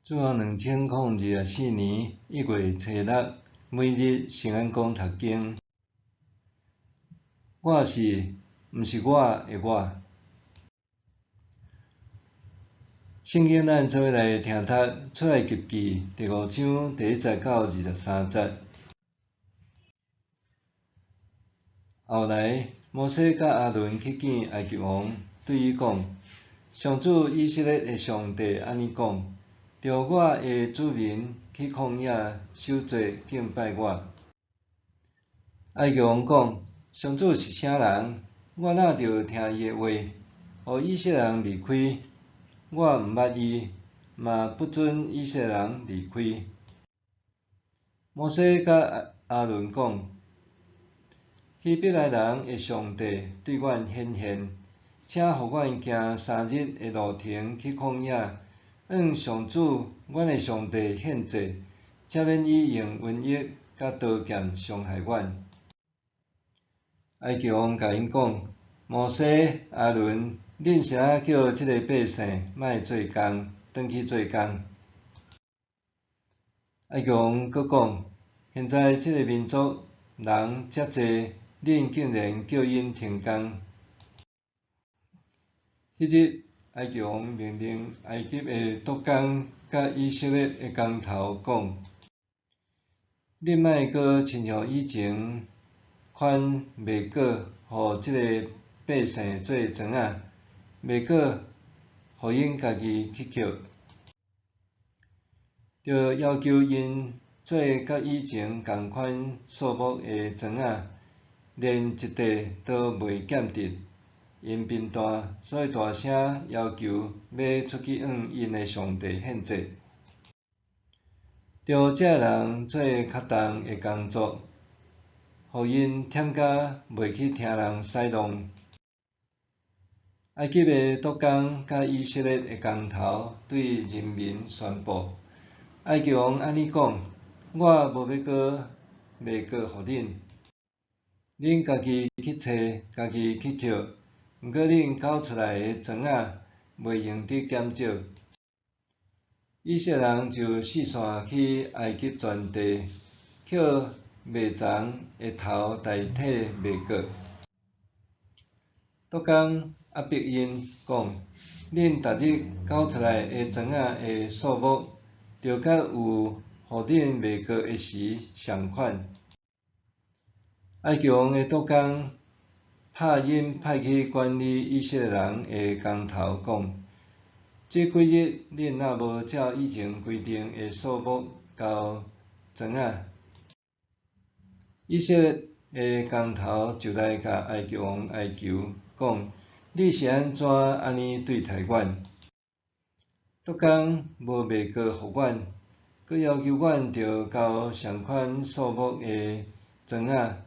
主後2024年1月初六，每日聖安講讀經。我是，毋是我的我。聖經咱做伙來聽讀出埃及記第五章第一節到23節。後來，摩西佮亞倫去見埃及王，對伊講：上主以色列的上帝按呢講，著予我的子民去曠野守節敬拜我。埃及王講：上主是啥人？我哪著聽伊的話，予以色列人離開？我毋捌伊，嘛不准以色列人離開。摩西佮亞倫講：希伯來人的上帝對阮顯現，請予阮行3日的路程去曠野，向上主阮的上帝獻祭，才免伊用瘟疫佮刀劍傷害阮。埃及王共𪜶講：摩西、亞倫，恁是按怎叫這个百姓莫做工，轉去做工？埃及王閣講：現在這个民族人遮濟，恁竟然叫𪜶停工。彼日，埃及王命令埃及的督工佮以色列的工頭講：恁莫閣親像以前款賣果予這个百姓做庄仔，賣果予𪜶家己去抾。著要求𪜶做佮以前仝款數目的庄仔，連一塊都袂減得。𪜶貧惰，所以大聲要求欲出去向𪜶的上帝獻祭。著予這人做較重的工作，予𪜶忝甲袂去聽人使弄。埃及的督工佮以色列的工頭對人民宣布：埃及王按呢講，我無欲閣賣果予恁，恁家己去揣，家己去抾。毋過恁交出來的庄仔袂用得減少。以色列人就四散去埃及全地，抾麥欉的頭代替麥果。督工壓迫𪜶，講：恁逐日交出來的庄仔的數目，著佮有予恁賣果的時相款。埃及王的督工拍𪜶派去管理以色列人的工頭講：這幾日恁若無照以前規定的數目交庄仔，以色列的工頭就來共埃及王哀求，講：你是按怎按呢對待阮？督工無賣果予阮，閣要求阮著交相款數目的庄仔，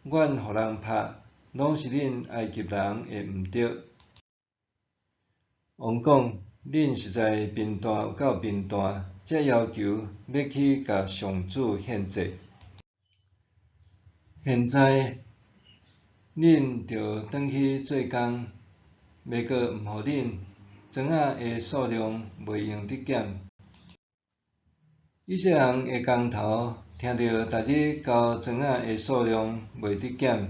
阮予人拍，攏是恁埃及人的毋著。王講：恁實在貧惰有夠貧惰，才要求欲去共上主獻祭。現在恁著轉去做工，賣果毋予恁，庄仔的數量袂用得減。以色列人的工頭聽著逐日交庄仔的數量袂得減，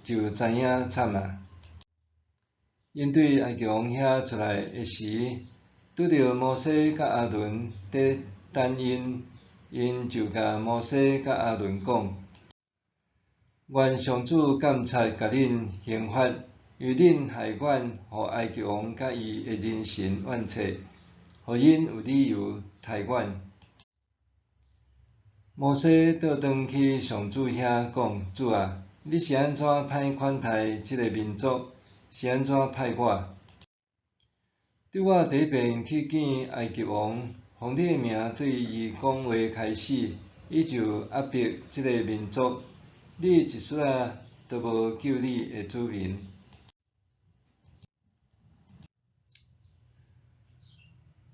就知影慘啊！𪜶對埃及王遐出來的時，拄著摩西佮亞倫佇等𪜶，𪜶就共摩西佮亞倫講：願上主監察共恁刑罰，因為恁害阮，予埃及王佮伊的人神怨氣，予𪜶有理由刣阮。摩西倒轉去上主遐講：主啊，你是按怎歹款待這个民族？是按怎派我？對我第一遍去見埃及王，奉你的名對伊講話開始，伊就壓迫這个民族，你一絲仔都無救你的子民。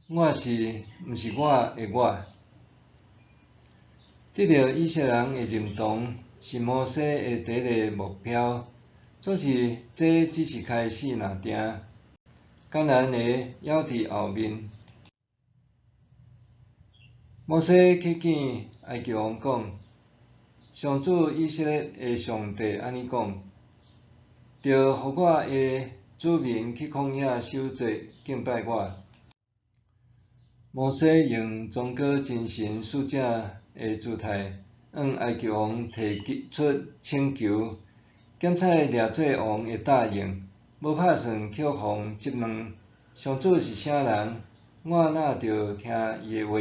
我是，毋是我的我。得著以色列人的認同，是摩西的第一个目標。總是這只是開始爾定，艱難的猶佇後面。摩西去见埃及王讲：上主以色列的上帝按呢讲：著予我的子民去旷野守节敬拜我。摩西用崇高精神使者的姿态，向埃及王提出请求，检采掠做王的答应，无拍算去予质问：上主是啥人？我哪著听伊的话？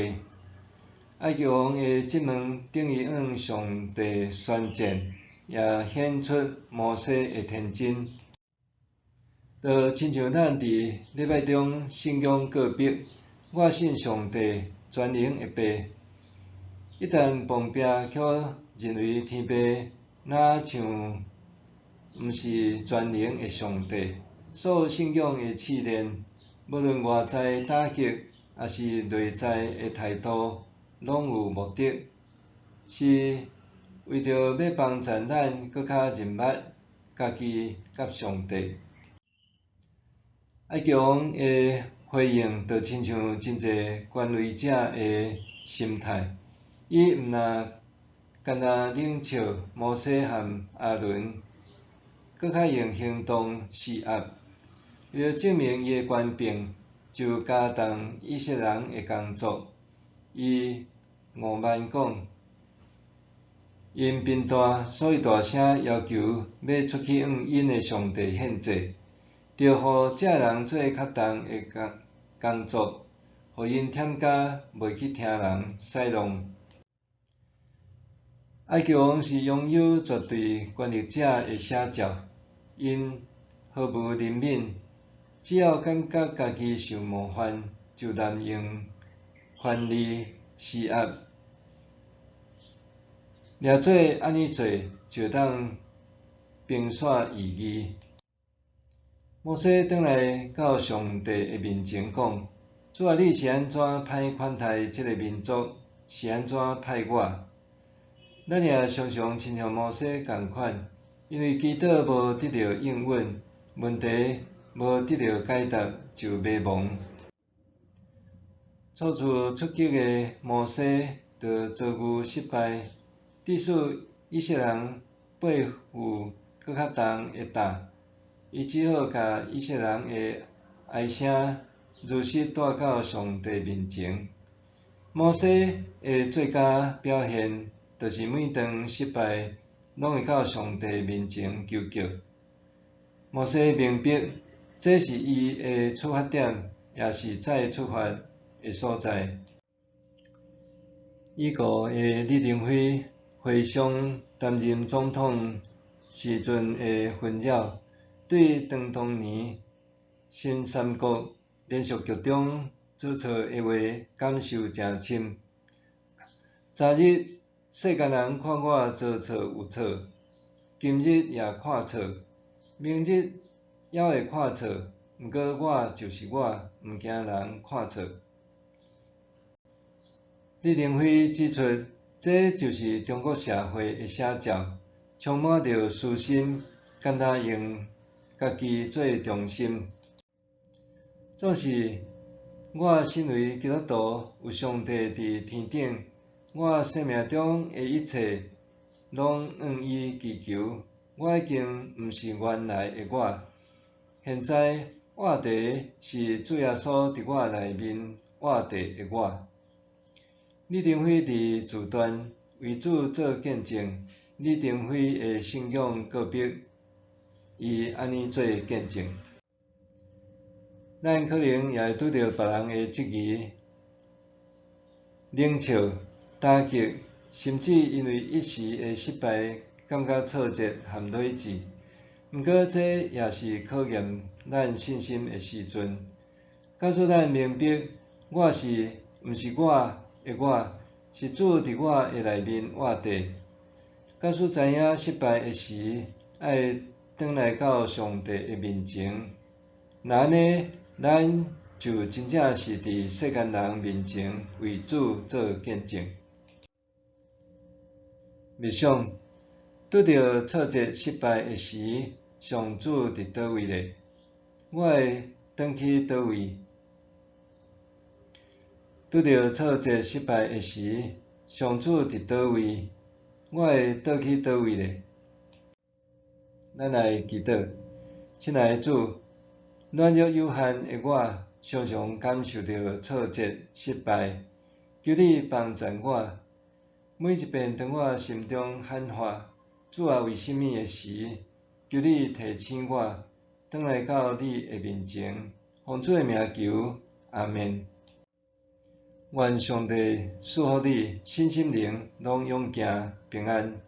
埃及王的质问等于向上帝宣战，也显出摩西的天真。就亲像咱伫礼拜中信仰告白，我信上帝全能的父。一旦碰壁去认为天父若像毋是全能的上帝，所有信仰的试炼，无论外在打击，抑是内在的态度，拢有目的，是为著欲帮助咱阁较认捌家己佮上帝。埃及王的回应，就亲像真济权威者的心态，伊毋若干焦冷笑摩西和亚伦，阁较用行动施压，为著证明伊的权柄，就加重以色列人的工作。伊傲慢讲，𪜶贫惰，所以大声要求欲出去向𪜶的上帝献祭，著予这人做较重的工作，予𪜶忝甲袂去听人使弄。埃及王是拥有绝对权力者的写照，𪜶毫无怜悯，只要感觉家己受冒犯，就滥用权力施压。掠做按呢做，就会当平煞异议。摩西转来到上帝的面前讲：主啊，你是按怎歹款待这个民族？是按怎歹我？咱也常常亲像摩西仝款，因为祈祷无得著应允，问题无得著解答，就迷茫。初次出击的摩西，就遭遇失败，致使以色列人背负阁较重的担，伊只好共以色列人的哀声如实带到上帝面前。摩西的最佳表现，就是每当失败，拢会到上帝面前求救。摩西明白，这是伊的出发点，也是再出发的所在。已故的李登辉回想担任总统时阵的纷扰，对当当年新三国连续剧中做错的话感受诚深。昨日世间人看我做错有错，今日也看错，明日犹会看错，毋过我就是我，毋惊人看错。李登辉指出，这就是中国社会的写照，充满著私心，干焦用家己做中心。总是我身为基督徒，有上帝伫天顶，我生命中的一切拢向伊祈求。我已经毋是原来的我，现在活伫是主耶稣伫我内面活伫的我。李登辉伫自传为主做见证，李登辉的信仰告白，伊按呢做见证。咱可能也会拄著别人的质疑、冷笑、打击，甚至因为一时的失败感觉挫折和累志。毋过这也是考验咱信心的时阵，假使咱明白我是毋是我的我，是主伫我的内面活著。假使知影失败的时，爱转来到上帝的面前，若按呢，咱就真正是伫世间人面前为主做见证。默想，拄著挫折失败的时，上主伫佗位咧？我会转去佗位？拄著挫折失敗的時，上主佇佗位？我會倒去佗位咧？咱來祈禱，親愛的主，軟弱有限的我，常常感受著挫折失敗，求你幫贊我。每一遍當我心中喊話，主啊，為啥物的時，求你提醒我，轉來到你的面前，奉主的名求，阿們。願上帝賜福你，身心靈攏勇健平安。